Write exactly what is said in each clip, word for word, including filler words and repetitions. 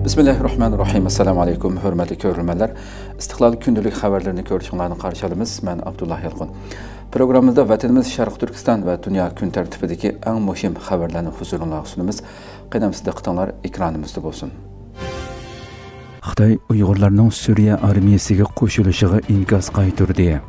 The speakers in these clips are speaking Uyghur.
بىسمىللاھىررەھمانىررەھىم. ئەسسالامۇ ئەلەيكۇم، ھۆرمەتلىك كۆرۈرمەنلەر. ئىستىقلال كۈندىلىك خەۋەرلىرىنى كۆرۈشۈڭلارنى قارشى ئالىمىز. مەن ئابدۇللا يالقۇن. پروگراممىمىزدا ۋەتىنىمىز شەرقىي تۈركىستان ۋە دۇنيا كۈن تەرتىپىدىكى ئەڭ مۇھىم خەۋەرلەرنى ھۇزۇرۇڭلارغا سۇنىمىز. قېنى ئەمىسە دىققىتىڭلار ئېكرانىمىزدا بولسۇن. خىتاي ئۇيغۇرلارنىڭ سۈرىيە ئارمىيەسىگە قوشۇلۇشىغا ئىنكاس قايتۇردى.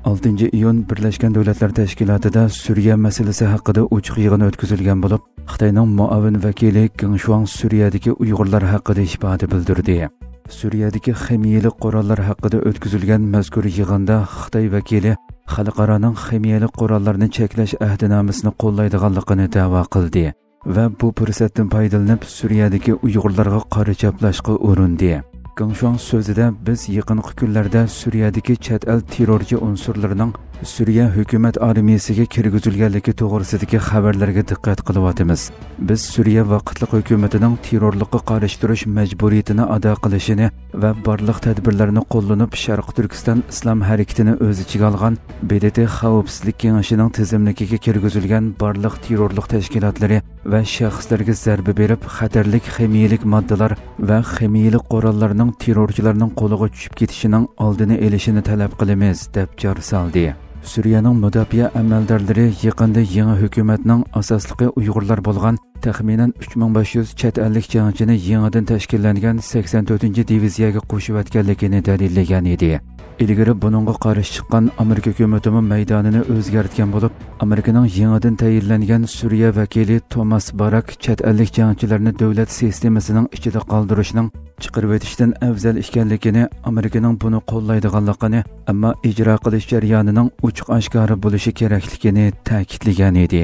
ئالتىنچى ئىيۇن بىرلەشكەن دۆلەتلەر تەشكىلاتىدا سۈرىيە مەسىلىسى ھەققىدە ئوچۇق يىغىن ئۆتكۈزۈلگەن بولۇپ، خىتاينىڭ مۇئاۋىن ۋەكىلى گېڭ شۇاڭ سۈرىيەدىكى ئۇيغۇرلار ھەققىدە ئىپادە بىلدۈردى. سۈرىيەدىكى خىمىيەلىك قوراللار ھەققىدە ئۆتكۈزۈلگەن مەزكۇر يىغىندا خىتاي ۋەكىلى خەلقئارانىڭ خىمىيەلىك قوراللارنى چەكلەش ئەھدىنامىسىنى قوللايدىغانلىقىنى دەۋا قىلدى ۋە بۇ پۇرسەتتىن پايدىلىنىپ سۈرىيەدىكى ئۇيغۇرلارغا قارا چاپلاشقا ئۇرۇندى. گېڭ شۇاڭ سۆزىدە، بىز يېقىنقى كۈنلەردە سۈرىيەدىكى چەت ئەل تېررورچى ئۇنسۇرلىرىنىڭ سۈرىيە ھۆكۈمەت ئارمىيەسىگە كىرگۈزۈلگەنلىكى توغرىسىدىكى خەۋەرلەرگە دىققەت قىلىۋاتىمىز. بىز سۈرىيە ۋاقىتلىق ھۆكۈمىتىنىڭ تېررورلۇققا قارشى تۇرۇش مەجبۇرىيىتىنى ئادا قىلىشىنى ۋە بارلىق تەدبىرلەرنى قوللىنىپ، شەرقىي تۈركىستان ئىسلام ھەرىكىتىنى ئۆز ئىچىگە ئالغان ب د ت خەۋپسىزلىك كېڭىشىنىڭ تىزىملىكىگە كىرگۈزۈلگەن بارلىق تېررورلۇق تەشكىلاتلىرى ۋە شەخسلەرگە زەربە بېرىپ، خەتەرلىك خىمىيەلىك ماددىلار ۋە خىمىيەلىك قوراللارنىڭ تېررورچىلارنىڭ قولىغا چۈشۈپ كېتىشىنىڭ ئالدىنى ئېلىشىنى تەلەپ قىلىمىز، دەپ جار سالدى. سۈرىيەنىڭ مۇداپىئە ئەمەلدارلىرى يېقىندا يېڭى ھۆكۈمەتنىڭ ئاساسلىقى ئۇيغۇرلار بولغان تەخمىنەن ئۈچ مىڭ بەش يۈز چەت ئەللىك جەڭچىنى يېڭىدىن تەشكىللەنگەن سەكسەن تۆتىنچى دىۋىزىيەگە قوشۇۋەتكەنلىكىنى دەلىللىگەن ئىدى. ئىلگىرى بۇنىڭغا قارشى چىققان ئامېرىكا ھۆكۈمىتىمۇ مەيدانىنى ئۆزگەرتكەن بولۇپ، ئامېرىكىنىڭ يېڭىدىن تەيىنلەنگەن سۈرىيە ۋەكىلى توماس باراك چەت ئەللىك جەڭچىلەرنى دۆلەت سىستېمىسىنىڭ ئىچىدە قالدۇرۇشنىڭ چىقىرىۋېتىشتىن ئەۋزەل ئىكەنلىكىنى، ئامېرىكىنىڭ بۇنى قوللايدىغانلىقىنى، ئەمما ئىجرا قىلىش جەريانىنىڭ ئوچۇق ئاشكارا بولۇشى كېرەكلىكىنى تەكىتلىگەن ئىدى.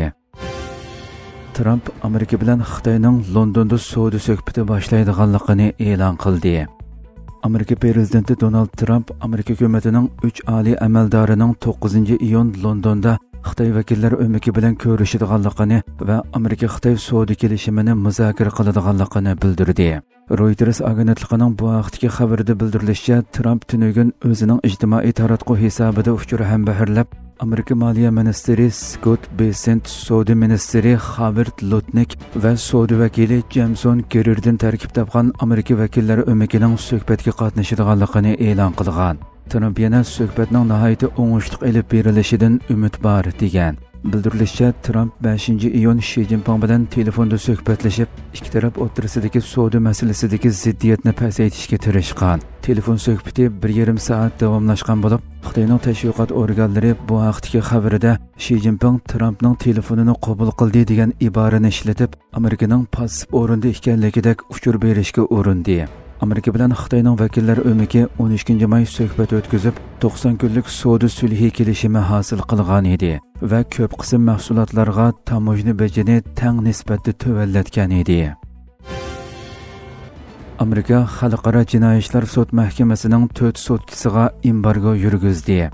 ترامپ ئامېرىكا بىلەن خىتاينىڭ لوندوندا سودا سۆھبىتى باشلايدىغانلىقىنى ئېلان قىلدى. ئامېرىكا پىرېزىدېنتى دونالد ترامپ ئامېرىكا ھۆكۈمىتىنىڭ ئۈچ ئالىي ئەمەلدارىنىڭ توققۇزىنچى ئىيۇن لوندوندا خىتاي ۋەكىللەر ئۆمىكى بىلەن كۆرۈشىدىغانلىقىنى ۋە ئامېرىكا خىتاي سودا كېلىشىمىنى مۇزاكىرە قىلىدىغانلىقىنى بىلدۈردى. رويتېرس ئاگېنتلىقىنىڭ بۇ ھەقتىكى خەۋىرىدە بىلدۈرۈلۈشىچە، ترامپ تۈنۈگۈن ئۆزىنىڭ ئىجتىمائىي تاراتقۇ ھېسابىدا ئۇچۇر ھەمبەھىرلەپ، ئامېرىكا مالىيە مىنىستىرى سكوت بېسېنت، سودا مىنىستىرى خاۋېرت لوتنىك ۋە سودا ۋەكىلى جېمسون گېرردىن تەركىب تاپقان ئامېرىكا ۋەكىللەر ئۆمىكىنىڭ سۆھبەتكە قاتنىشىدىغانلىقىنى ئېلان قىلغان. ترامپ يەنە سۆھبەتنىڭ ناھايىتى ئوڭۇشلۇق ئېلىپ بېرىلىشىدىن ئۈمىد بار، دېگەن. بىلدۈرۈلۈشىچە، ترامپ بەشىنچى ئىيۇن شى جىنپىڭ بىلەن تېلېفوندا سۆھبەتلىشىپ، ئىككى تەرەپ ئوتتۇرىسىدىكى سودا مەسىلىسىدىكى زىددىيەتنى پەسەيتىشكە تىرىشقان. تېلېفون سۆھبىتى بىر يېرىم سائەت داۋاملاشقان بولۇپ، خىتاينىڭ تەشۋىقات ئورگانلىرى بۇ ھەقتىكى خەۋىرىدە شى جىنپىڭ ترامپنىڭ تېلېفونىنى قوبۇل قىلدى دېگەن ئىبارىنى ئىشلىتىپ، ئامېرىكىنىڭ پاسسىپ ئورۇندا ئىكەنلىكىدەك ئۇچۇر بېرىشكە ئۇرۇندى. ئامېرىكا بىلەن خىتاينىڭ ۋەكىللەر ئۆمىكى ئون ئىككىنچى ماي سۆھبەت ئۆتكۈزۈپ، توقسان كۈنلۈك سودا سۈلھى كېلىشىمى ھاسىل قىلغان ئىدى ۋە كۆپ قىسىم مەھسۇلاتلارغا تاموژنا بېجىنى تەڭ نىسبەتتە تۆۋەنلەتكەن ئىدى. ئامېرىكا خەلقئارا جىنايى ئىشلار سوت مەھكىمىسىنىڭ تۆت سوتچىسىغا ئېمبارگو يۈرگۈزدى.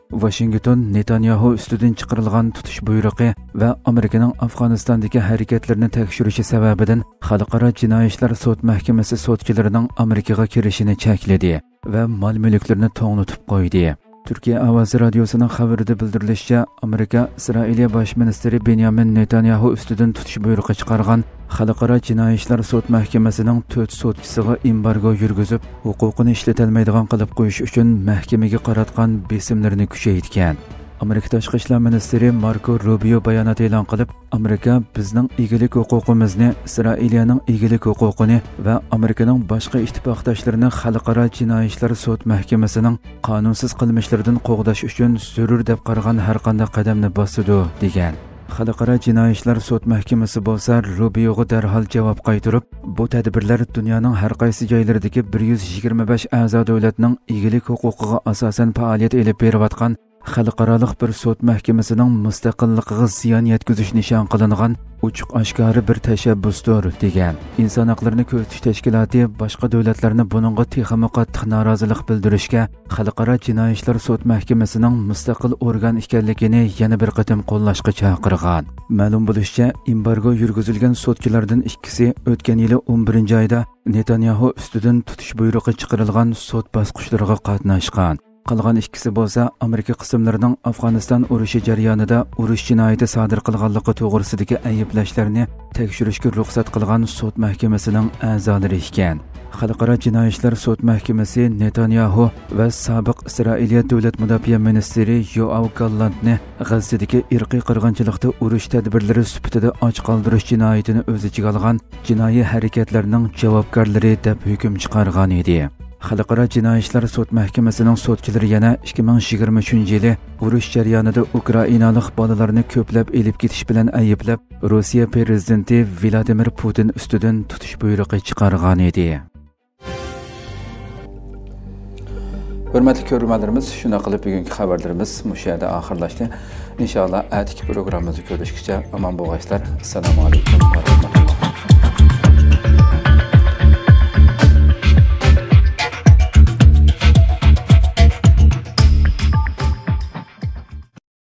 ۋاشىنگتون نېتانياھۇ ئۈستىدىن چىقىرىلغان تۇتۇش بۇيرۇقى ۋە ئامېرىكىنىڭ ئافغانىستاندىكى ھەرىكەتلىرىنى تەكشۈرۈشى سەۋەبىدىن خەلقئارا جىنايى ئىشلار سوت مەھكىمىسى سوتچىلىرىنىڭ ئامېرىكىغا كىرىشىنى چەكلىدى ۋە مال-مۈلۈكلىرىنى توڭلىتىپ قويدى. تۈركىيە ئاۋازى رادىيوسىنىڭ خەۋىرىدە بىلدۈرۈلۈشىچە، ئامېرىكا ئىسرائىلىيە باش مىنىستىرى بېنيامىن نېتانياھۇ ئۈستىدىن تۇتۇش بۇيرۇقى چىقارغان خەلقئارا جىنايى ئىشلار سوت مەھكىمىسىنىڭ تۆت سوتچىسىغا ئېمبارگو يۈرگۈزۈپ، ھوقۇقىنى ئىشلىتەلمەيدىغان قىلىپ قويۇش ئۈچۈن مەھكىمىگە قاراتقان بېسىملىرىنى كۈچەيتكەن. ئامېرىكا تاشقى ئىشلار مىنىستىرى ماركو روبىيو بايانات ئېلان قىلىپ، ئامېرىكا بىزنىڭ ئىگىلىك ھوقۇقىمىزنى، ئىسرائىلىيەنىڭ ئىگىلىك ھوقۇقىنى ۋە ئامېرىكىنىڭ باشقا ئىتتىپاقداشلىرىنى خەلقئارا جىنايى ئىشلار سوت مەھكىمىسىنىڭ قانۇنسىز قىلمىشلىرىدىن قوغداش ئۈچۈن زۆرۈر دەپ قارىغان ھەرقانداق قەدەمنى باسىدۇ، دېگەن. خەلقئارا جىنايى ئىشلار سوت مەھكىمىسى بولسا روبىيوغا دەرھال جاۋاب قايتۇرۇپ، بۇ تەدبىرلەر دۇنيانىڭ ھەر قايسى جايلىرىدىكى بىر يۈز يىگىرمە بەش ئەزا دۆلەتنىڭ ئىگىلىك ھوقۇقىغا ئاساسەن پائالىيەت ئېلىپ بېرىۋاتقان خەلقئارالىق بىر سوت مەھكىمىسىنىڭ مۇستەقىللىقىغا زىيان يەتكۈزۈش نىشان قىلىنغان ئوچۇق ئاشكارا بىر تەشەببۇستۇر، دېگەن. ئىنسان ھەقلىرىنى كۆزىتىش تەشكىلاتى باشقا دۆلەتلەرنى بۇنىڭغا تېخىمۇ قاتتىق نارازىلىق بىلدۈرۈشكە، خەلقئارا جىنايى ئىشلار سوت مەھكىمىسىنىڭ مۇستەقىل ئورگان ئىكەنلىكىنى يەنە بىر قېتىم قوللاشقا چاقىرغان. مەلۇم بولۇشىچە، ئېمبارگو يۈرگۈزۈلگەن سوتچىلاردىن ئىككىسى ئۆتكەن يىلى ئون بىرىنچى ئايدا نېتانياھۇ ئۈستىدىن تۇتۇش بۇيرۇقى چىقىرىلغان سوت باسقۇچلىرىغا قاتناشقان. قالغان ئىككىسى بولسا ئامېرىكا قىسىملىرىنىڭ ئافغانىستان ئۇرۇشى جەريانىدا ئۇرۇش جىنايىتى سادىر قىلغانلىقى توغرىسىدىكى ئەيىبلەشلەرنى تەكشۈرۈشكە رۇخسەت قىلغان سوت مەھكىمىسىنىڭ ئەزالىرى ئىكەن. خەلقئارا جىنايى ئىشلار سوت مەھكىمىسى نېتانياھۇ ۋە سابىق ئىسرائىلىيە دۆلەت مۇداپىئە مىنىستىرى يوئاۋ گاللانتنى غەززىدىكى ئىرقىي قىرغىنچىلىقتا ئۇرۇش تەدبىرلىرى سۈپىتىدە ئاچ قالدۇرۇش جىنايىتىنى ئۆز ئىچىگە ئالغان جىنايى ھەرىكەتلەرنىڭ جاۋابكارلىرى دەپ ھۆكۈم چىقارغان ئىدى. خەلقئارا جىنايى ئىشلار سوت مەھكىمىسىنىڭ سوتچىلىرى يەنە ئىككى مىڭ يىگىرمە ئۈچىنچى يىلى ئۇرۇش جەريانىدا ئۇكرائىنالىق بالىلارنى كۆپلەپ ئېلىپ كېتىش بىلەن ئەيىبلەپ، روسىيە پىرېزىدېنتى ۋلادىمىر پۇتىن ئۈستىدىن تۇتۇش بۇيرۇقى چىقارغان ئىدى. ھۆرمەتلىك كۆرۈرمەنلىرىمىز، شۇنداق قىلىپ بۈگۈنكى خەۋەرلىرىمىز مۇشۇ يەردە ئاخىرلاشتى. ئىنشاللا ئەتىكى پروگراممىمىزدا كۆرۈشكىچە ئامان بولغايسىلەر. ئەسسالامۇ ئەلەيكۇم ۋە رەھمەتۇللاھ.